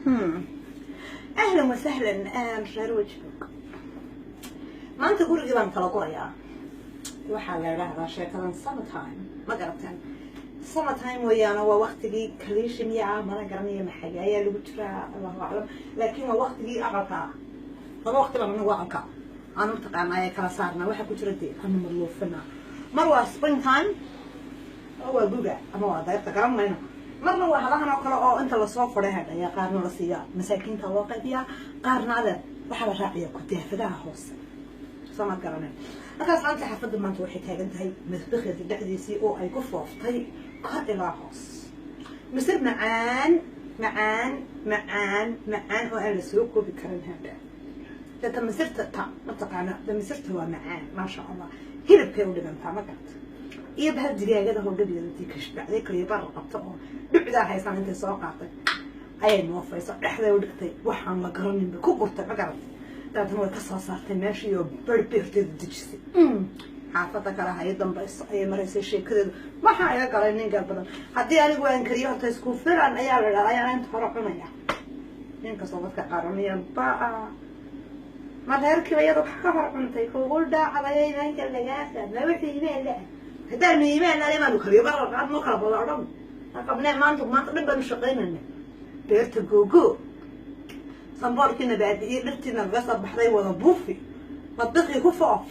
Ahlan wasahlan, reer Wejbog. Maanta gurigii baan kala gurayaa. Waxaa la idhaahdaa sheekadan summertime, ma garateen? Summertime weeyaano, waa waktigii kaliishi miyaa, mana garanayo, maxay ayaa lagu jiraa, Allahu aclam, laakiin waa waktigii aqalka. Laba waqti baan anagu aqalka aan mataqaana ayay kala saarnaa. Waxaa ku jira dee anu madluufina. Mar waa spring time oo waa guga ama waa dayrta, garan mayno. Marna waa halahan oo kale oo inta lasoo furay hadh ayaa qaarna la siiyaa, masaakiinta loo qaybiyaa, qaarna adeer waxaa la raaciyaa kudaafadaha hoose, soo maad garaneen? Markaas maanta xaafadda maanta waxay taagan tahay madbakheeda dhexdiisii oo ay ku fooftay kor ilaa hoos misir macaan macaan macaan macaan oo aan la soo koobi karin. Hadha deta misirta ta mataqaana de, misirta waa macaan, maasha Allah, hilibkay u dhigantaa, ma garata? Iyo bahal digaagada howgadeeda intii kashbacday kaliya bar qabta oo dhucdaa haysaan intay soo qaatay ayay moofayso, dhexday u dhigtay, waxaan la garaninba ku gurtay, ma garatay? Dabeetana way ka soo saartay meeshii oo bari bay horteeda dejisay. Xaafadda kale hay dambayso ayay maraysay sheekadeedu. Maxaa iga galay ninka badan? Haddii anigu aan kariyo, horta isku filan ayaa la idhahda, ayaan inta hore cunaya. Ninkastoo dadka qaar cunayaan ba ma reerkiiba iyada wax ka hor cuntay kugu dhacday imaanka lagaasa ma wixii iimaan la haddaanu iimaan lale maanu kariyo baraqaad noo kala balaadhan qabnee. Maanta maanta dhan baanu shaqaynayna, beerta googo, samboorkiina baabi'iyey, dhirtiina laga soo baxday wada buufi, madbaqii ku foof,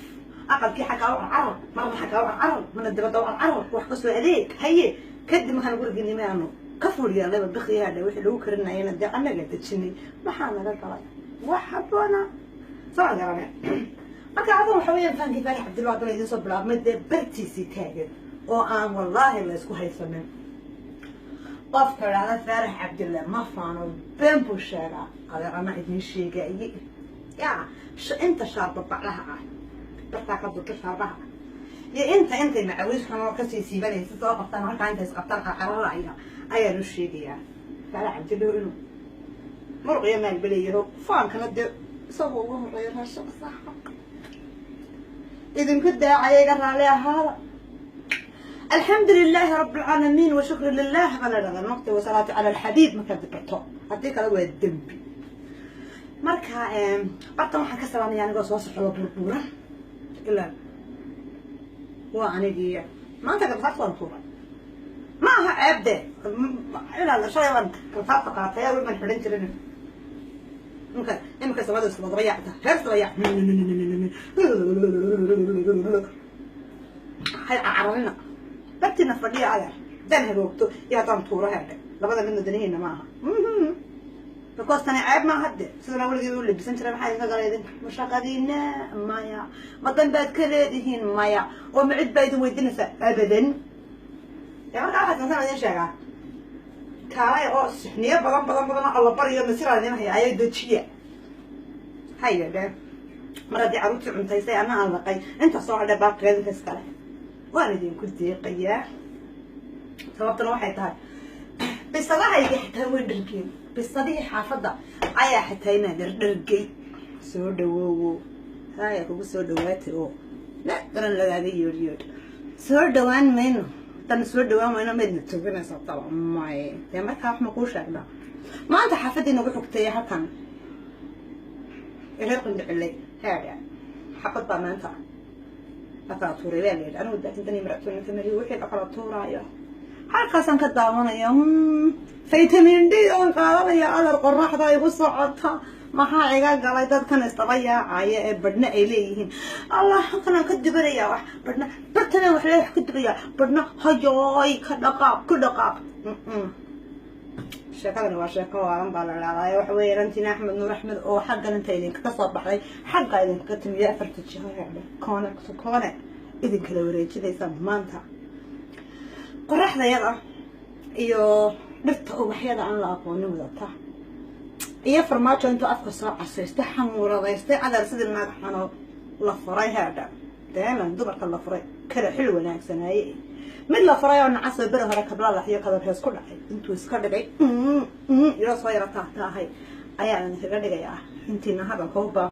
aqalkii xaggaa u carcarar, marna xaggaa u carcarar, marna dibadda u carcarar, wax kasoo adeeg haye. Kadib markaan gurigiinimi aanu ka fuulyeelnay madbaqii hadha wixii lagu karinayana dee annaga dejinay. Maxaa naga galay? Wax habboona, soo garane? Marka adan waxa weeyaan fahankii Faarax Cabdillah haddana idiin soo bilaabmay dee bartiisii taagan oo aan wallaahi la isku haysanin. Qofka idhahda Faarax Cabdillah ma faano, been buu sheegaa. Adeer, ana idiin sheegaye ya, inta shaarba baclaha ah bartaa ka durta shaarbaha iyo inta intay macawiis xunoo kasii siibanaysa soo qabtaan, halkaa intay isqabtaan carcararaya ayaan u sheegayaa Faarax Cabdillah inuu muruq iyo maalbeleeyaho, faankana dee isagoo ugu horeeya. Raasha saxa idinku daacaya, iga raalli ahaada. Alxamdu lilaahi rabi alcaalamiin washukru lilah baa la dhahdaa maqti wasalaatu cala alxabiib markaad dibarto, haddii kale waa dembi. Marka bartan waxaan ka salaamaya anigoo soo socdo buurbuuran ilaa waa anigii maanta garbasaarta waan tuuray. Ma aha ceeb de, ilaa shalay waan garbasaarta qaatay, awel baan xidhan jirin. Imka imika samada isla yaacta, reer isla yaac hay cararina, bartiina fadhiya. Adeer, haddaan hagoogto iyo haddaan tuuro heerdhe, labada midna danihiina maaha, because tani ceeb maaha de. Sidana weligii u labisan jiray. Maxaa idinka gala idinka? Ma shaqadiina? Maya. Ma dan baad ka leedihiin? Maya. Oo ma cid baa idin weydiinaysaa? Abadan. Dee markaa waxaa sansan idin sheegaa kaalay oo sixniyo badan badan badan oo alla bariyo masiraa idin haya ayaa dejiya haya dhe. Mar haddii carruurtii cuntaysay ana aan laqay, inta soo hadhe baaqigeedinka iskale waan idinku deeqayaa. Sababtuna waxay tahay bisadahayga xitaa way dhargeen. Bisadihii xaafadda ayaa xitaa inaa dardhargay. Soo dhawoowo, haya kugu soo dhawaatay oo la garan lagaaga yeedh yeedh. Soo dhawaan mayno, haddana soo dhawaan mayno, maydna toganaysaa taba maye. Dee markaa wax ma kuu sheegnaa? Maanta xaafaddii nagu xigtay halkan reer Qindhicilay haadha xabad baa maanta la kala tuuray baa la yidhi. Anigu daatintan maratoona kamariyo wixii la kala tuuraayo halkaasaan ka daawanaya, vitamin D oon qaadanaya. Adar, qoraxda igu socota, maxaa iga galay dadkan isdaba yaacaya ee badhna ay leeyihiin Allah halkanaan ka dubanaya, wax badhna bartana wax le wax ka dubaya, badhna hayoy ka dhaqaaq ku dhaqaaq. Sheekadani waa sheeko waalan baa la idhahdaa. Waxa weeye rantina Axmed Nuur Axmed oo xaggan inta idinkaga soo baxday, xagga idinkaga timiyo, afarta jiho heedhe, koone to koone idinkala wareejinaysa. Maanta qoraxda yada iyo dhirta ubaxyada aan la aqoonin wadata iyo Farmaajo intuu afka soo casaystay xamuuradaystay, adeer, sidii naag xano la furay heedha deelan dumarka la furay kala xil wanaagsanaaye, mid la furay oo nacasoo beri hore kablalax iyo kadabhees ku dhacay intuu iska dhigay ilo soo yara tahtaahay ayaa idinkaga dhigayaa intiina hadalka u baahan.